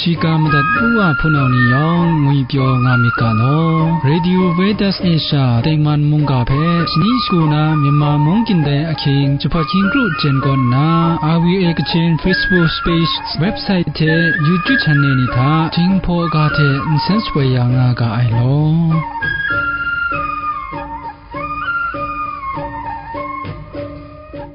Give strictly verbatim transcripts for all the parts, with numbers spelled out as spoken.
Shiga madat u wa hpunau ni yawng ngwi pyaw nga myit ga law. Radio Vedas Asia tengman mungga hpe shani shagu na Myanmar mung gindai ahkying jahpat hkying kru jen kaw nna, R V A Kachin Facebook page, website hte YouTube channel ni hta Jinghpaw ga hte nsen shapoi ya nga ga ai law.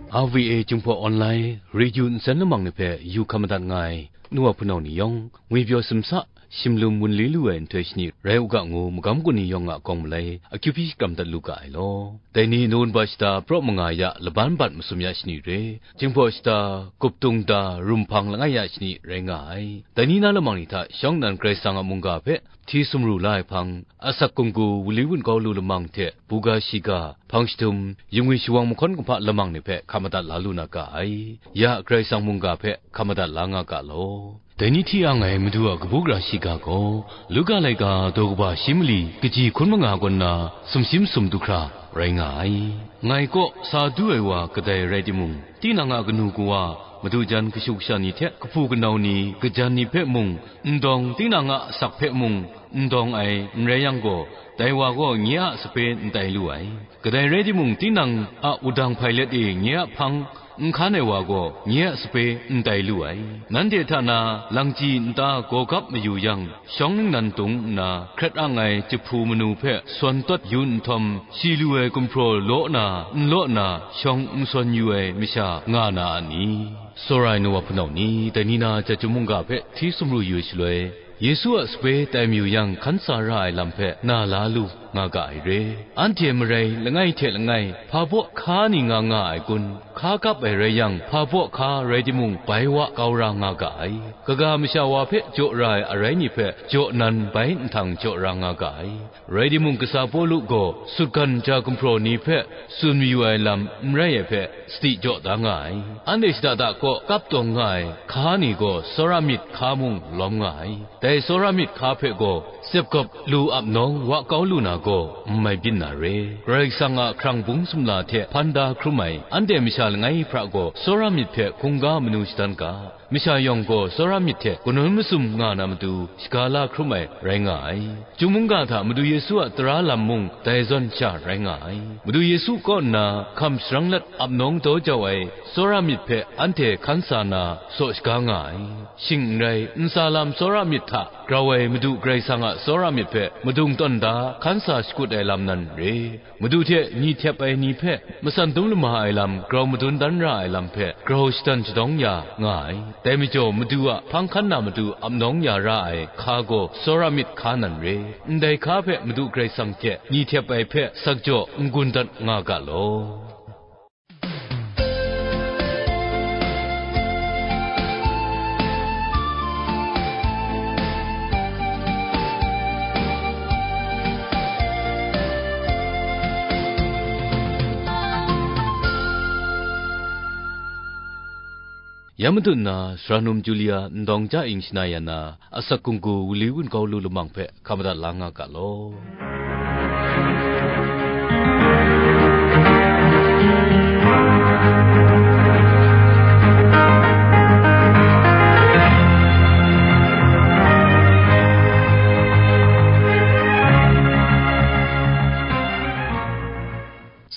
R V A Jinghpaw Online Radio nsen lamang ni hpe yu hkam madat nga ai. Nu wa hpunau ni yawng, ngwi pyaw simsa, shimlum wunli lu ai nhtoi shani rai u ga ngu, magam gun ni yawng a kawng malai akyu hpyi shakram dat lu ga ai law. Dai ni nawun ba shata praw manga ya laban bat masum ya shani re, Jinghpaw shata, Guptung da, Rumhpang langai ya shani rai nga ai. Dai ni na lamang ni hta shawng nnan Karai Kasang a mungga hpe hti sumru la ai hpang, asak gunggu wunli wunkau lu lamang hte buga shiga, hpang jahtum, yingwi shawang mahkawn kumhpa lamang ni hpe hkam madat la lu na ga ai. Ya Karai Kasang mungga hpe hkam madat la nga ga law. Dai ni hti ang ai Madu a kabu gara shiga gaw, Luka laika daw kaba shi mali kaji hkun manga kaw nna sumshi masum du hkra rai nga ai. Ngai kaw sa du ai wa kadai rai timung, tinang a kanu kawa, madu jan kashu kasha ni hte kahpu kanau ni kajan ni hpe mung, n dawng, tinang a asak hpe mung, n dawng ai n rai yang gaw, dai wa gaw nye a sape n tai lu ai. Kadai rai timung, tinang a wudang hpai let e nye a hpang n hkan ai wa gaw, nye a sape n tai lu ai. Nanhte hta na langchyi nta gaw gap mayu yang, shawng ningnan tung nna hkret ang ai jahpu manu hpe sawn tawt yu nhtawm, shi lu ai gumhpraw law na n law na shawng n sawn yu ai masha nga na a ni? Tsawra ai nu wa hpunau ni, dai ni na Chyum mungga hpe hti sumru yu ai shaloi, Yesu a sape tai mayu yang hkan sa ra ai lam hpe na la lu nga ga ai re. Anhte marai langai hte langai hpa baw hka ni nga nga ai kun? Hka kap ai rai yang, hpa baw hka rai timung, bai wa kau ra nga ga ai. Kaga masha wa hpe jaw ra ai arai ni hpe jaw nan bai nhtang jaw ra nga ga ai. Rai timung, kasa Pawlu gaw sutgan ja gumhpraw ni hpe tsun mayu ai lam n rai ai hpe sadi jaw da nga ai. Anhte shada da kaw kap tawn nga ai hka ni gaw tsawra myit hka mung lawm nga ai. Dai tsawra myit hka hpe gaw tsepgawp lu ap nawng wa kau lu na gaw n mai byin na re. Karai Kasang a hkrang bung sumla hte hpan da hkrum ai anhte masha langai hpra gaw tsawra myit hpe hkungga manu shadan ga. Masha yawng gaw tsawra myit hte kanun masum nga na matu shaga la hkrum ai rai nga ai. Chyum mungga hta Madu Yesu a tara lam mung dai zawn sha rai nga ai. Madu Yesu kaw nna hkam sharang lat ap nawng daw jau ai tsawra myit hpe anhte hkan sa na saw shaga nga ai. Shing n rai, ntsa lam tsawra myit hta grau ai Madu Karai Kasang a tsawra myit hpe madung tawn da hkan sa shakut ai lam nan re. Madu hte ni htep ai ni hpe matsan dum lama ai lam grau madun dan ra ai lam hpe grau shadan shadawng ya nga ai. Dai majaw, Madu a hpang hkan na matu ap nawng ya ra ai hka gaw tsawra myit hka nan re. Ndai hka hpe Madu Karai Kasang hte ni htep ai hpe sakjaw n-gun dat nga ga law. Ya matut nna, sara num Julia ndawng ja ing shana ya na, asak gunggu wunli wunkau lu lamang hpe hkam madat la nga ga law.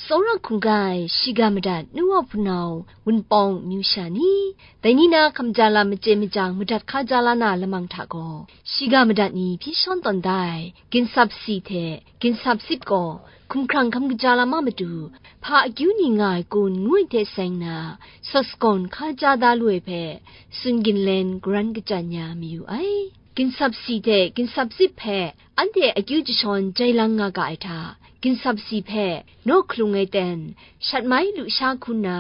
Tsawra hkungga ai shiga madat nu wa hpunau wunpawng amyu sha ni, dai ni na hkamja lam machye machyang madat hka ja la na lamang hta gaw, shiga madat ni hpyi shawn tawn da ai ginsap si hte ginsap sip gaw hkumhkrang hkam kaja lam a matu, hpa akyu ni nga ai kun ngu ai hte seng na, sawt sagawn hka ja da lu ai hpe, tsun ginlen garan kachyan ya mayu ai. Ginsap si hte ginsap sip hpe anhte akyu jashawn jai lang nga ga ai hta, ginsap si hpe naw hkalung ai ten shat mai lusha hku nna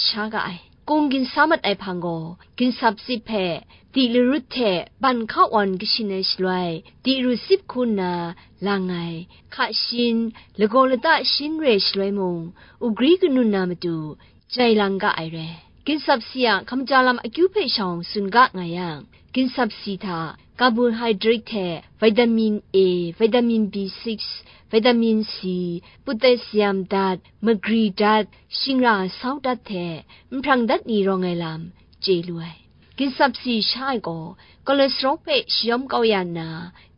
sha ga ai. Kung ginsa mat ai hpang gaw, ginsap sip hpe di larut hte ban hka wan kashin ai shaloi, di rut sip hku nna lang ai, hka shin, lagaw lata shin re shaloi mung, u gri kanun na matu, jai lang ga ai re. Ginsap si a hkamja lam akyu hpe shawng tsun ga nga yang, ginsap si hta carbohydrate hte vitamin A, vitamin B six, vitamin C, potassium dat, magri dat, shingra sau dat hte nhprang dat ni rawng ai lam chye lu ai. Ginsap si sha ai gaw, cholesterol hpe shayawm kau ya nna,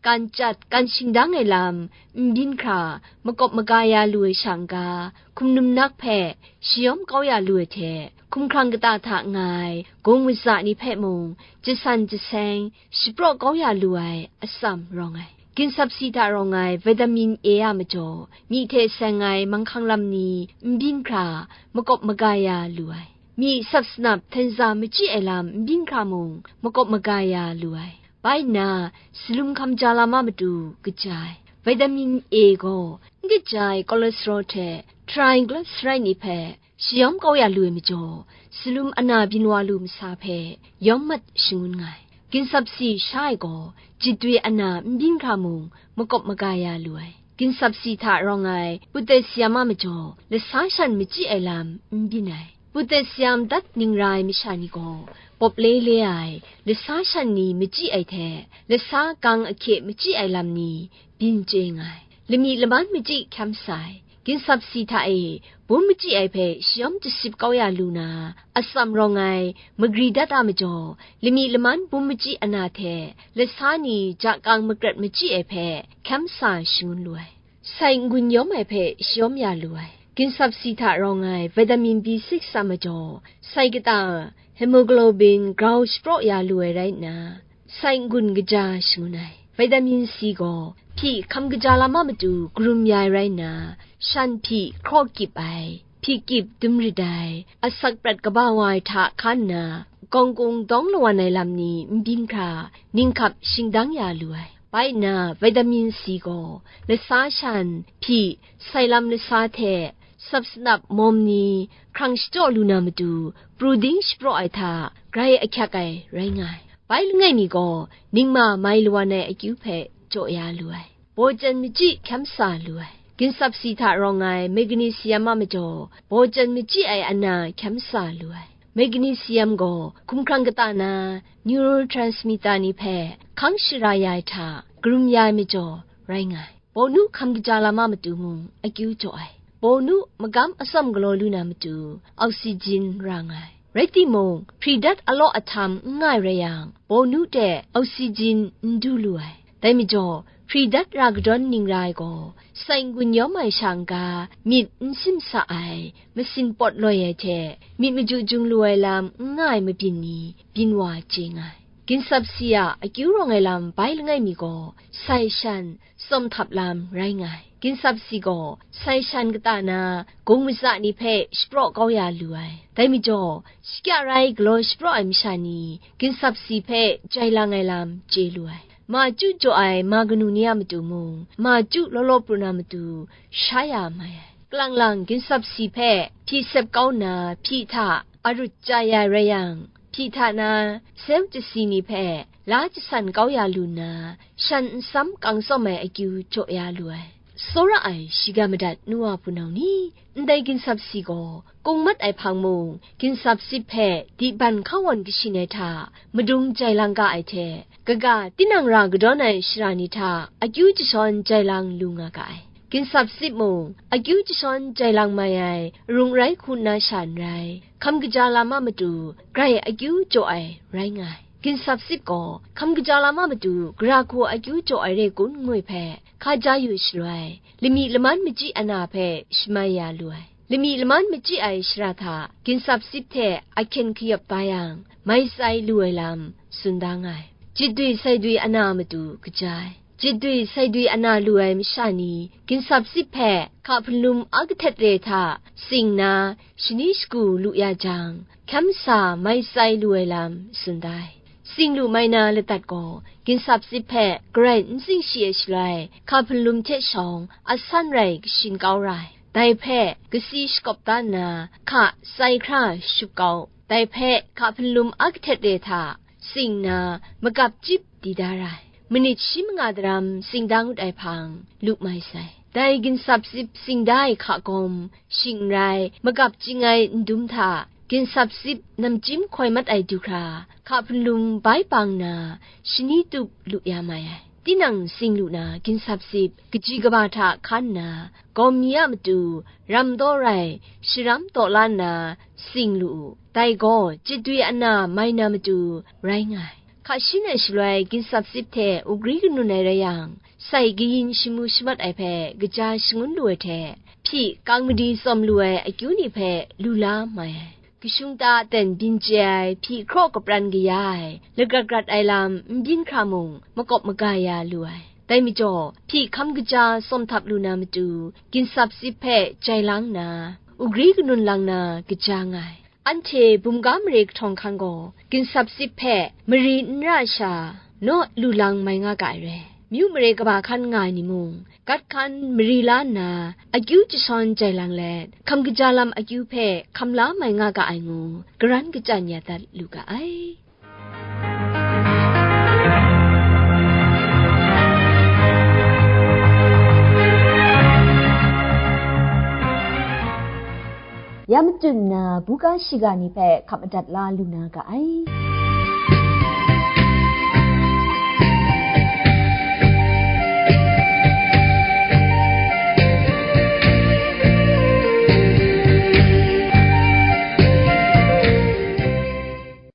kan chyat, kan shingdang ai lam, n byin hkra, makawp maga ya lu ai sha n-ga, hkum num nak hpe shayawm kau ya lu ai hte, hkumhkrang kata hta nga ai, gung matsa ni hpe mung, jasan jaseng, shapraw kau ya lu ai atsam rawng ai. Ginsap si hta rawng ai vitamin A a majaw, myi hte seng ai manghkang lam ni n byin hkra, makawp maga ya lu ai. Myi sap sanap htenza machyi ai lam n byin hkra mung, makawp maga ya lu ai. Bai nna, salum hkam ja lam a matu kaja ai. Vitamin A gaw, n kaja ai cholesterol hte triglyceride ni hpe shayawm kau ya lu ai majaw, salum ana byin wa lu masa hpe yawm mat shangun nga ai. Ginsap si sha ai gaw, jitdwi ana n byin hkra mung, makawp maga ya lu ai. Ginsap si hta rawng ai potassium a majaw, lasa shan machyi ai lam n byin ai. Potassium dat ning ra ai masha ni gaw, pawp le le ai, lasa shan ni machyi ai hte, lasa gang ahkye machyi ai lam ni byin chye nga ai. Lamyi laman machyi hkyam sa ai. Ginsap si hta e bum machyi ai hpe shayawm jasip kau ya lu na, atsam rawng ai magri dat a majaw, lamyi laman bum machyi ana hte lasa ni jakang makrat machyi ai hpe hkyam sa shangun lu ai. Sai n-gun yawm ai hpe shayawm ya lu ai. Ginsap si hta rawng ai vitamin B six a majaw, sai kata hemoglobin grau shapraw ya lu ai rai nna, sai n-gun kaja shangun ai. Vitamin C gaw hpyi hkam kaja lam a matu karum ya ai rai nna, shan hpyi hkraw kip ai, hpyi kip dum rit ai, asak prat kaba wa ai hta hkan nna, gawng kung dawng lawan ai lam ni n byin hkra, ninghkap shingdang ya lu ai. Bai nna, vitamin C gaw lasa shan, hpyi, sai lam lasa hte, sap sanap mawm ni, hkrang shachyaw lu na matu, pru ding shapraw ai hta, grai ahkyak ai rai nga ai. Bai langai mi gaw, ningma mai lawan ai akyu hpe jaw ya lu ai. Bawchyan machyi hkyam sa lu ai. Ginsap si hta rawng ai magnesium a majaw, bawchyan machyi ai ana hkyam sa lu ai. Magnesium gaw hkumhkrang kata na neurotransmitter ni hpe hkang shara ya ai hta, karum ya ai majaw rai nga ai. Bawnu hkam kaja lam a matu mung akyu jaw ai. Bawnu magam atsawm galaw lu na matu, oxygen ra nga ai. Rai timung, hpri dat alaw ahtam n nga ai rai yang, bawnu de oxygen n du lu ai. Dai majaw, hpri dat ra kadawn ning ra ai gaw, sai n-gun yawm ai sha n-ga, myit n simsa ai, masin pawt loi ai hte, myit maju jung lu ai lam n nga ai mabyin ni byin wa chye nga ai. Ginsap si a akyu rawng ai lam bai langai mi gaw, sai shan, tsawm htap lam rai nga ai. Ginsap si gaw, sai shan kata na, gung matsa ni hpe shapraw kau ya lu ai. Dai majaw, shakya rai galaw shapraw ai masha ni, ginsap si hpe jai lang ai lam chye lu ai. Ma chyu jaw ai ma kanu ni a matu mung, ma chyu law law pru na matu, sha ya mai ai. Kalang lang ginsap si hpe hpyi sep kau nna, hpyi hta arut chya ya rai yang, hpyi hta na, seu chasi ni hpe la jasan kau ya lu nna, shan nsam kang tsawm ai akyu jaw ya lu ai. Tsawra ai shiga madat nu wa hpunau ni, ndai ginsap si gaw kung mat ai hpang mung, ginsap sip hpe dihban hkawan kashin ai hta madung jai lang ga ai hte, kaga tinang ra kadawn ai shara ni hta akyu jashawn jai lang lu nga ga ai. Ginsap sip mung, akyu jashawn jai lang mai ai, rung rai hku nna sha n rai, hkam kaja lam a matu, grai akyu jaw ai rai nga ai. Ginsap sip gaw, hkam kaja lam a matu, gara hku akyu jaw ai re kun ngoi hpe, hka ja yu shaloi, lamyi laman machyi ana hpe shamai ya lu ai. Lamyi laman machyi ai shara hta, ginsap sip hte ahkyen kayawp da yang, mai tsai lu ai lam, tsun da nga ai. Jitdwi saidwi ana matu kaja ai. Jitdwi saidwi ana lu ai masha ni, ginsap sip hpe hka hpunlum a kahtet re hta sing nna, shani shagu lu ya jang, hkyam sa mai tsai lu ai lam tsun da ai. Sing lu mai na ladat gaw, ginsap sip hpe garai n sing shi ai shaloi, hka hpunlum hte shawng asan rai kashin kau ra ai. Dai hpe kasi shakawp da nna, hka tsai hkra shup kau. Dai hpe hka hpunlum a kahtet re hta sing nna, magap chyip di da ra ai. Manit shi manga daram sing da ngut ai hpang, lu mai sai. Dai ginsap sip sing da ai hka gawm, shing n rai, magap chying ai ndum hta, ginsap sip namchyim hkoi mat ai du hkra, hka hpunlum bai bang nna, shani tup lu ya mai ai. tinang sing lu na, ginsap sip, kaji kaba hta hkan nna, gawm mi a matu, ram taw rai, sharam taw la nna, sing lu u. Dai gaw, chyeju ana mai na matu, rai nga ai. Hka shin ai shaloi, ginsap sip hte u gri kanun ai rai yang, sai kayin shamu shamat ai hpe, kaja shangun lu ai hte, hpyi kang madi tsawm lu ai akyu ni hpe, lu la mai ai. Kashung ta aten byin chye ai, hpyi hkraw kapran kaya ai, lagrat grat ai lam n byin hkra mung, makawp maga ya lu ai. Dai majaw, hpyi hkam kaja tsawm htap lu na matu, ginsap sip hpe jai lang nna, u gri kanun lang na kaja nga ai. Anhte bumga mare kahtawng hkan gaw, ginsap sip hpe mari n ra sha, naw lu lang mai nga ga ai re. Myu mare kaba hkan nga ai ni mung, gat hkan mari la nna, akyu jashawn jai lang let, hkam kaja lam akyu hpe hkam la mai nga ga ai ngu, karan kachyan ya dat lu ga ai. Ya matut nna, buga shiga ni hpe hkap madat la lu na ga ai.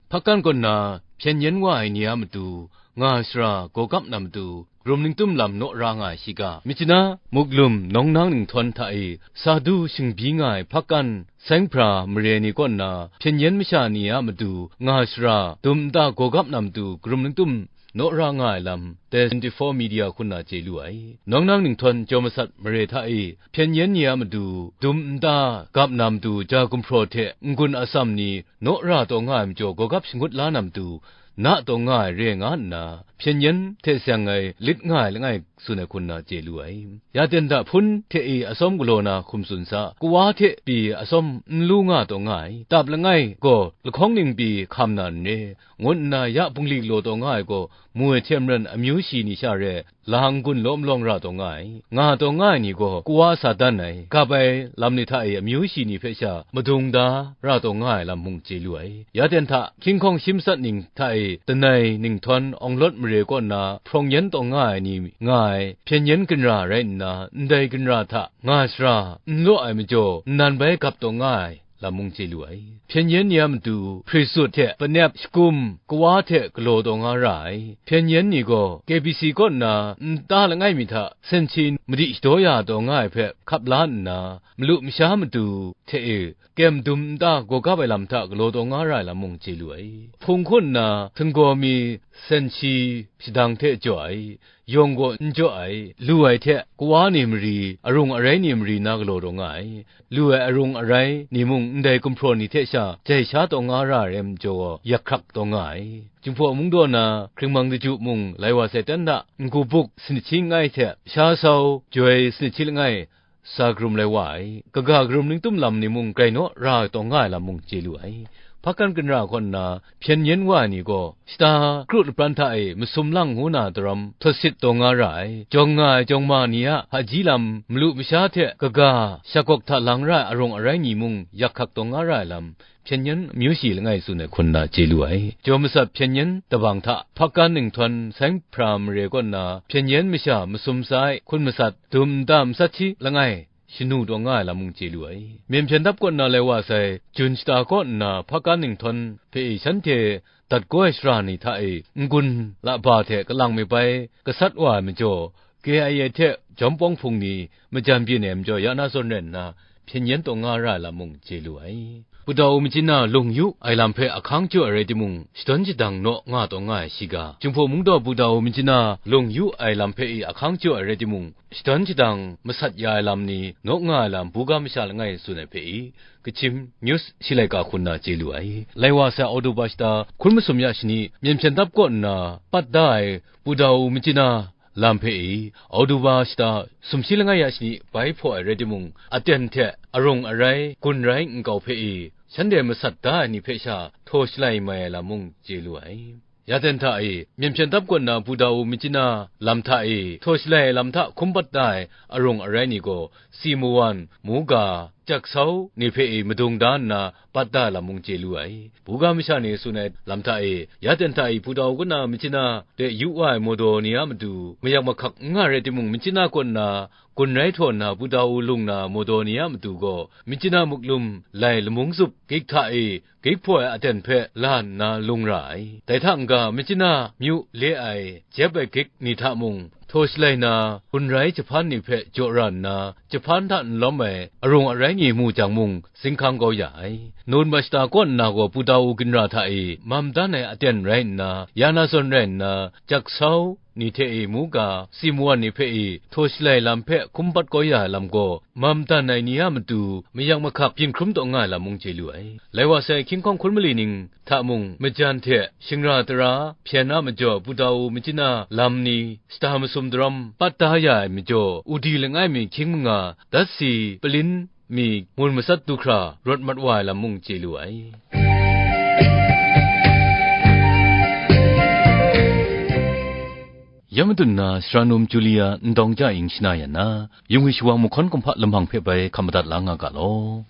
Hpakan kaw nna, hpyen yen wa ai ni a matu, nga ai sara, gawgap na matu, karum ningtum lam naw ra nga ai shiga, Myitkyina, Muklum, Nawngnang Ninghtawn hta e, sa du shingbyi nga ai hpakan, seng hpra mare ni kaw nna, hpyen yen masha ni a matu, nga ai sara, dum nta gawgap na matu, karum ningtum naw ra nga ai lam, The twenty-four Media hku nna chye lu ai. Nawngnang Ninghtawn jaw masat mare hta e, hpyen yen ni a matu, dum nta gap na matu, ja gumhpraw hte n-gun atsam ni, naw ra taw nga ai majaw, gawgap shangut la na matu, na taw nga ai re nga nna, hpyen yen hte seng ai lit nga ai langai tsun ai hku nna chye lu ai. Ya ten hta hpun hte e atsawm galaw na hkum tsun sa, kawa hte pyi atsawm n lu nga taw nga ai, tap langai gaw lahkawng ning pyi hkam na n re, ngut nna ya bungli galaw taw nga ai gaw, mu ai hte maren amyu shi ni sha re, lahang gun law malawng ra taw nga ai, nga taw nga ai ni gaw, kawa sa dan ai, gap ai lam ni hta e amyu shi ni hpe sha madung da ra taw nga ai lam mung chye lu ai. Ya ten hta, hkying hkawng shi matsat ning hta e, Danai Ninghtawn Awng Lawt mare kaw nna hprawng yen taw nga ai ni nga ai, hpyen yen ginra rai nna, ndai ginra hta nga ai sara n law ai majaw, nnan bai gap taw nga ai lam mung chye lu ai. Hpyen yen ni a matu, hpri sut hte panep, shagum, kawa hte galaw taw nga ra ai. Hpyen yen ni gaw K B C kaw nna nta langai mi hta sensi madi shadaw ya taw nga ai hpe hkap la nna, malu masha matu hte e, kem dum nta gawgap ai lam hta galaw taw nga ra ai lam mung chye lu ai. Hpung hkun nna htinggaw mi sensi shadang hte jaw ai, yawng gaw n jaw ai, lu ai hte kawa ni mari, arung arai ni mari na galaw taw nga ai. Lu ai arung arai ni mung ndai gumhpraw ni hte sha jai sha taw nga ra ai rai majaw, yak hkrak taw nga ai. Jinghpaw Mungdaw na hkringmang daju mung lai wa sai tan da, n-gu buk sanit shi langai hte sha sau joi sanit shi langai sa karum lai wa ai. Kaga karum ningtum lam ni mung grai naw ra taw nga ai lam mung chye lu ai. Hpakan ginra kaw nna hpyen yen wa ai ni gaw, shata kru lapran hta e masum lang ngu na daram htot sit taw nga ra ai. Jawng nga ai jawng ma ni a hpaji lam, malu masha hte kaga shagawk hta lang ra ai arung arai ni mung yak hkak taw nga ra ai lam, hpyen yen amyu shi langai tsun ai hku nna chye lu ai. Jaw masat hpyen yen dabang hta, Hpakan Ninghtawn Seng Hpra mare kaw nna hpyen yen masha masum sai hkun masat, dum nta masat shi langai shanu taw nga ai lam mung chye lu ai. Myen hpyen dap kaw nna lai wa sai, Jun shata kaw nna Hpakan Ninghtawn hpe e shanhte dat kau ai shara ni hta e n-gun laba hte kalang me bai gasat wa ai majaw, K I A hte jawm pawng hpung ni majan byin ai majaw ya na zawn rai nna, hpyen yen taw nga ra ai lam mung chye lu ai. Budaw Majina lung yu ai lam hpe ahkang jaw ai rai timung, shadawn shadang naw nga taw nga ai shiga, Jinghpaw Mungdaw Budaw Majina lung yu ai lam hpe e ahkang jaw ai rai timung, shadawn shadang masat ya ai lam ni naw nga ai lam, buga masha langai tsun ai hpe e, Kachyim News shi laika hku nna chye lu ai. Lai wa sai Oktoba shata hkun masum ya shani, Myen hpyen dap kaw nna pat da ai Budaw Majina lam hpe e, Oktoba shata sumshi langai ya shani bai hpaw ai rai timung, aten hte arung arai, gun rai nkau hpe e, shanhte masat da ai ni hpe sha htaw shalai mai ai lam mung chye lu ai. Ya ten hta e, Myen hpyen dap kaw nna Budaw Majina lam hta e, htaw shalai ai lam hta hkum pat da ai arung arai ni gaw, Simawan, Muga, jak sau ni hpe e madung da nna, pat da lam mung chye lu ai. Buga masha ni tsun ai lam hta e, ya ten hta e Putau kaw na machyin a de yu wa ai mawdaw ni a matu, mayak mahkak n nga rai timung, machyin a kaw na gun rai htaw nna Putau lung na mawdaw ni a matu gaw, machyin a muklum lai lamung zup gik hta e gik hpaw ai aten hpe la nna lung ra ai. Dai hta n-ga, machyin a myu le ai, jep ai gik ni hta mung, htaw shalai na, gun rai jahpan ni hpe jaw ra nna, jahpan hta n lawm ai, arung arai ni mu jang mung, zinghkang kau ya ai. Nun mashta kaw nna gaw Putau ginra hta e mam dan ai aten rai nna, ya na zawn rai nna, jak sau ni hte e muga, simawan ni hpe e htaw shalai lam hpe hkum bat kau ya ai lam gaw, mam dan ai ni a matu, mayak mahkak byin hkrum taw nga ai lam mung chye lu ai. Lai wa sai, hkying hkawng hkun mali ning hta mung, majan hte shingra tara hpyen a majaw, Putau machyin a lam ni, shata masum daram pat da ya ai majaw, udi langai mi hkying manga, dat si palin mi ngun matsat du hkra rawt mat wa ai lam mung chye lu ai. Ya madun na sara num Julia ndawng ja ing shana yan na, yung ai shawang mahkawn kumhpa lamang hpe bai hkam madat la nga ga law.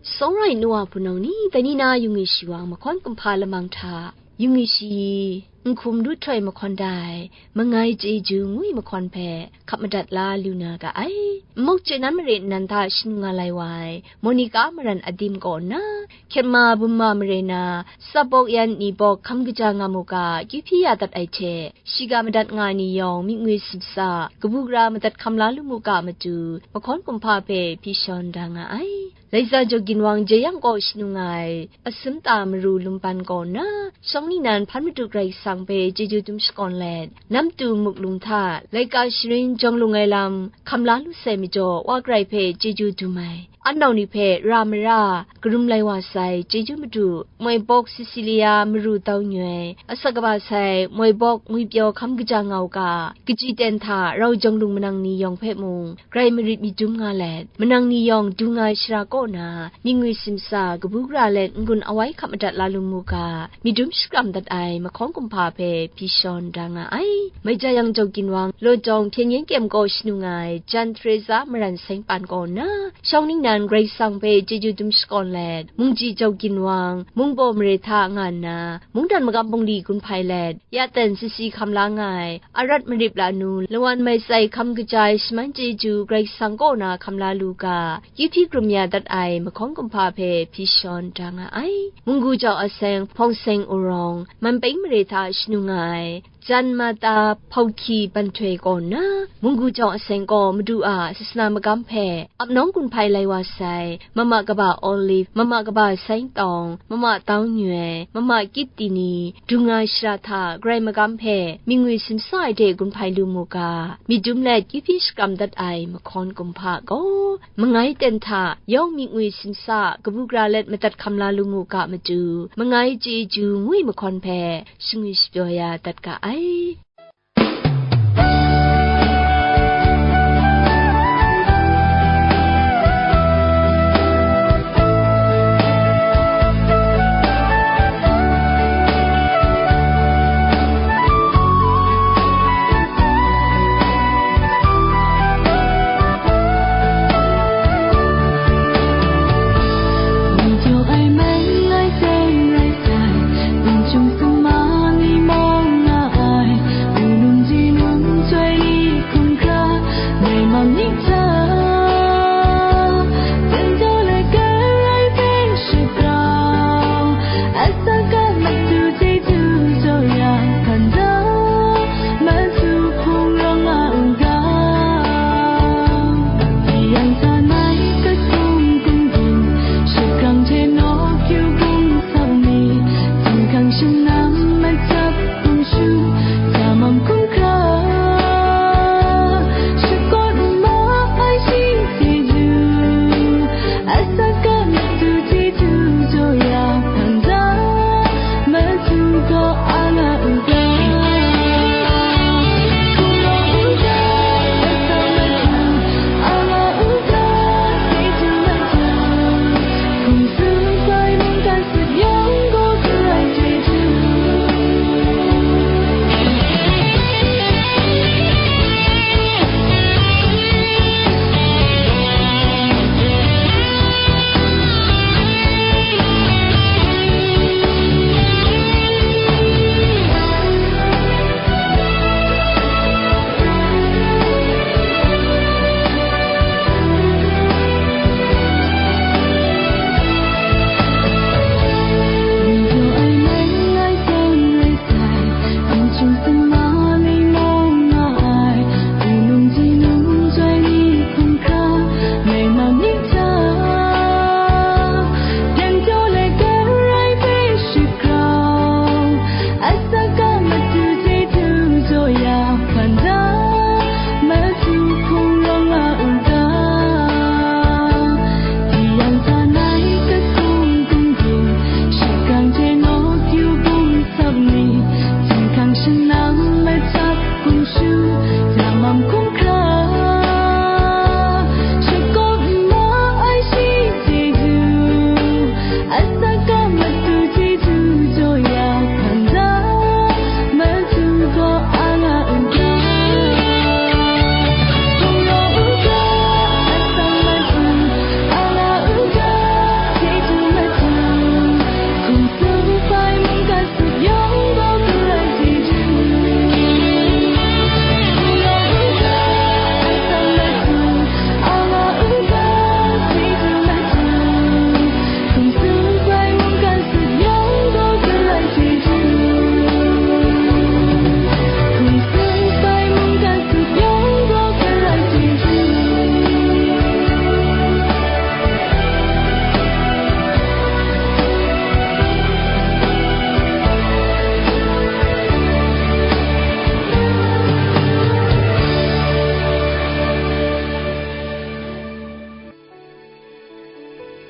Sawng rai nu wa hpunau ni, dai ni na yung ai shawang mahkawn kumhpa lamang hta, yung ai shi, n hkum lu htoi mahkawn da ai, mangai chyeju ngwi mahkawn hpe hkap madat la lu na ga ai. N muk chye nan mare nnan hta shanu nga lai wa ai, Monica Maran Adim kaw nna, hkyet ma bum ma mare na, tsap bawk yan ni bawk hkam kaja nga mu ga, kyu hpyi ya dat ai hte, shiga madat nga ai ni yawng myit ngwi simsa, kabu gara madat hkam la lu mu ga matu, mahkawn kumhpa hpe hpyi shawn da nga ai. Laisa Jaw Ginwang Jeyang kaw shanu nga ai, Asumta Maru Lumpan kaw nna, shawng ningnan hpan Madu Karai Kasang hpe chyeju dum shakawn let, namtu muklum hta laika sharin jawng lung ai lam hkam la lu sai majaw, Wa Karai hpe chyeju dum ai. An nau ni hpe ra mara, karum lai wa sai, chyeju madu, moi bawk Cecilia Maru Tau Nyoi, asak kaba sai, moi bawk ngwi pyaw hkam kaja nga u ga, kaji ten hta rau jawng lung manang ni yawng hpe mung, grai marit myit dum nga let, manang ni yawng du nga ai shara kaw na, myit ngwi simsa, kabu gara let n-gun awai hkap madat la lu mu ga, myit dum shakram dat ai mahkawn kumhpa hpe hpyi shawn da nga ai. Mai ja yang Jaw Ginwang, Lawjawng Hpyen Yen Kyem kaw shanu nga ai, Jan Teresa Maran Seng Pan kaw nna, shawng ningnan Karai Kasang hpe chyeju dum shakawn let, Mungji Jaw Ginwang, Mungbaw mare hta nga nna, mungdan magam bungli gun hpai let, ya ten sisi hkam la nga ai, Arat Marip Lanu, Lawan Mai Tsai hkam kaja ai shaman chyeju Karai Kasang kaw na hkam la lu ga, kyu hpyi krum ya dat ai mahkawn kumhpa hpe hpyi shawn da nga ai. Munggu Jau Aseng, Hpawng Seng Urawng, Manpeng mare hta shanu nga ai, Jan Mata Hpawhki Banhtoi kaw nna, Munggu Jau Aseng gaw Madu a sasana magam hpe ap nawng gun hpai lai wa sai, Mama Kaba Olive, Mama Kaba Sain Tawng, Mama Tau Nyoi, Mama Kit Tini, dung nga shara hta Karai magam hpe myit ngwi simsa ai de gun hpai lu mu ga, myit dum let kyu hpyi shakram dat ai mahkawn kumhpa gaw, mangai ten hta yawng myit ngwi simsa, kabu gara let madat hkam la lu mu ga matu, mangai chyeju ngwi mahkawn hpe shangwi shapyaw ya dat ga ai.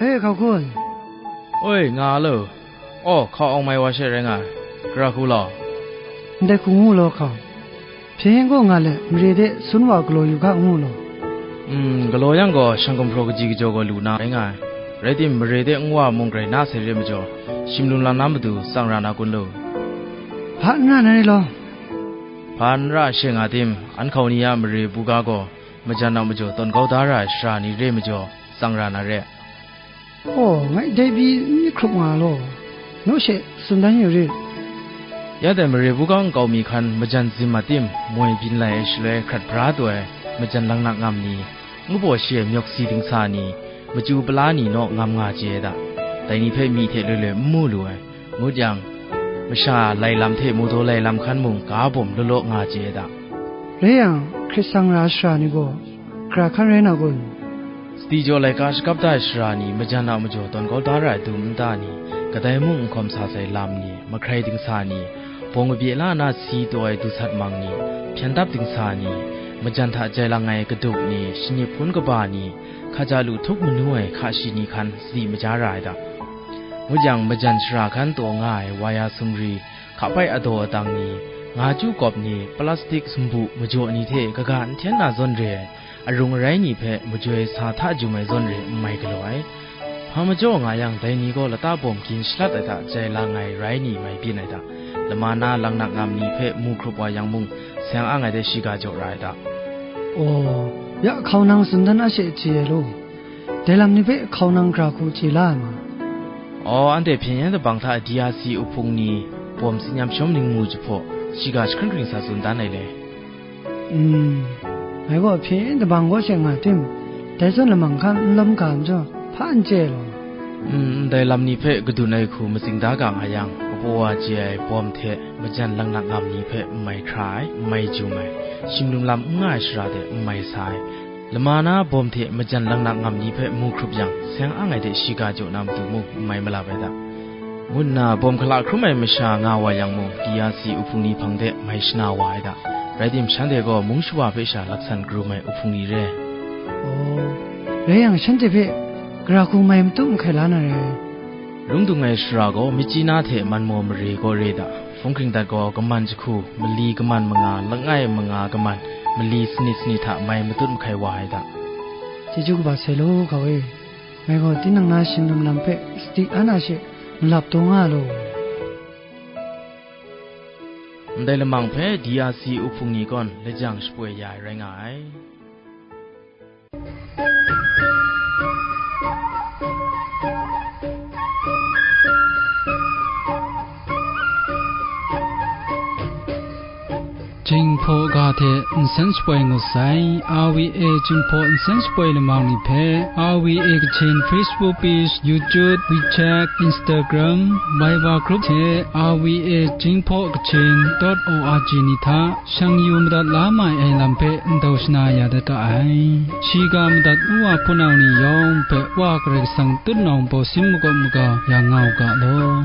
E, hkau kun. Oi, nga lo. Aw, hkau awng mai wa she rai nga ai. Gara hku law. Ndai hku ngu law hkau. Hpyen yen gaw nga let, mare de sun wa galaw yu ga ngu law. Mm, galaw yang gaw, shang gumhpraw kaji kajaw gaw lu na rai nga ai. Rai tim, mare de nwa mung grai na sai re majaw, shim lum lam na matu tsang ra na kun lo? Hpa n ra na re law. Hpa n ra she nga tim, an hkau ni a mare buga gaw, majan a majaw tawn kau da ra ai shara ni re majaw, tsang ra na re. Aw, ngai dai pyi n myit hkrup nga law, naw she tsun dan yu rit. Ya dai mare buga nkau mi hkan majan zim a tim moi byin lai ai shaloi hkrat bra taw ai majan langnak ngam ni, ngu baw shi ai myawk si dingsa ni, machyu pala ni naw ngam nga chye ai da. Dai ni hpe myi hte loi loi n mu lu ai, ngut yang, masha lai lam hte mawdaw lai lam hkan mung ga bawm law law nga chye ai da. Rai yang, hkrit sang ra ai shara ni gaw, gara hkan rai na kun? Sadi jaw laika shakap da ai shara ni, majan a majaw tawn kau da ra ai dum nta ni, kadai mung n hkawm sa sai lam ni, mahkrai dingsa ni, bawng kabye la na si taw ai du sat mang ni, hpyan dap dingsa ni, majan hta jai lang ai kaduk ni, shanip hpun kaba ni, hkaja lu htup manu ai hka shi ni hkan sadi maja ra ai da. Ngut yang, majan shara hkan taw nga ai waya sumri, hkapai adaw adang ni, nga chyu kawp ni, plastik sumbu majaw ni hte kaga n hten na zawn re ai, arung arai ni hpe majoi sa hta jum ai zawn re n mai galaw ai. Hpa majaw nga yang, dai ni gaw lata bawm gin shalat ai hta jai lang ai rai ni mai byin ai hta, lama na langnak ngam ni hpe mu hkrup wa yang mung, seng ang ai de shiga jaw ra ai hta. Aw, ya hkau nang tsun dan a she chye ai law, dai lam ni hpe hkau nang gara hku chye la ai ma? Aw, anhte hpyen yen dabang hta D R C uhpung ni bawm tsin yam shawm ning mu jahpaw, shiga jahkring hkring sa tsun dan ai le. Mm, ngai gaw hpyen yin dabang gaw she nga tim, dai zawn lamang hkan n lawm ga majaw, hpa n chye law. Mm, ndai lam ni hpe kadun ai hku matsing da ga nga yang, kabaw wa chye ai bawm hte majan langnak ngam ni hpe n mai hkra ai, n mai jum ai, shim lum lam n nga ai shara de n mai sa ai, lama na bawm hte majan langnak ngam ni hpe mu hkrup yang, seng ang ai de shiga jaw na matu mung n mai malap ai da. Ngu nna bawm hkala hkrum ai masha nga wa yang mung, D R C uhpung ni hpang de mai shana wa ai da. Rai tim, shanhte gaw mung shawa hpe sha laksan karum ai uhpung ni re. Aw, rai yang, shanhte hpe gara hku mai matut mahkai la na re. Lung dung ai shara gaw, Myitkyina hte Manmaw mare gaw re da. Hpung hkring dat gaw, kaman jahku, mali kaman manga, langai manga kaman, mali sanit sanit hta mai matut mahkai wa ai da. Chyeju kaba sai law, hkau e. Ngai gaw tinang na shim lum lam hpe sadi an a she malap taw nga law. Ndai lamang hpe D R C uhpung ni gawn lajang shapoi ya ai rai nga ai. Jinghpaw ga hte nsen shapoi ngut sai, R V A Jinghpaw nsen shapoi lamang ni hpe, R V A Kachin Facebook page, YouTube, WeChat, Instagram, Viber group hte R V A Jinghpaw Kachin dot O R G ni hta shang yu madat la mai ai lam hpe ndau shana ya dat ga ai. Shiga madat ngu wa hpunau ni yawng hpe Wa Karai Kasang tutnawng baw sin makawp maga ya nga u ga law.